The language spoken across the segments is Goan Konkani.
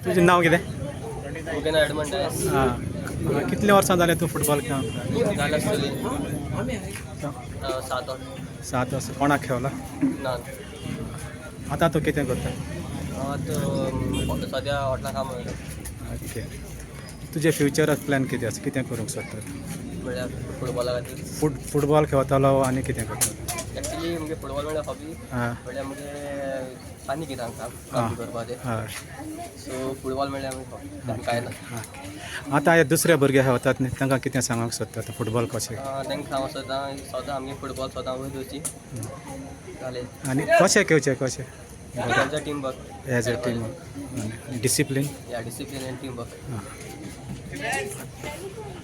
तुजें नांव कितें? मुगे एडमंड डायस. आं, कितले वर्सां जालें तूं फुटबॉल खेळोंक? जालें आसतलें 7 वर्स. 7 वर्सां. कोणाक खेळला? ना. आतां तूं कितें करता? आतां सद्या हॉटेलां काम वयता. ओके, तुजें फ्युचराक प्लॅन कितें आसा? कितें करूंक सोदता तूं? म्हळ्यार फुटबॉला खातीर? फुटबॉल खेळतलो आनी कितें करतलो? एक्चुली मुगे फुटबॉल म्हणल्यार हॉबी. म्हणल्यार मुगे आनी कितें काम काम करपाचें. सो फुटबॉल म्हणल्यार मुगे हॉबी आनी कांय ना. आतां हे दुसरे भुरगे खेळतात न्ही, तांकां कितें सांगूंक सोदता तूं, फुटबॉल कशें? तांकां हांव सदां सदां आमगे फुटबॉल सदां वयर दवरची, जालें. आनी कशें खेळचें, कशें? As a team work. As a team, discipline. या, डिसिप्लीन एंड टीम वर्क.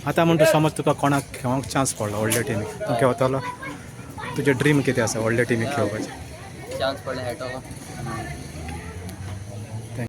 आतां म्हणटा, समज तुका कोणाक खेळोंक चान्स पडलो व्हडल्या टिमीक, तूं खेळतलो? तुजें ड्रीम कितें आसा व्हडल्या टिमीक खेळपाचें? चान्स पडले खेळटलो.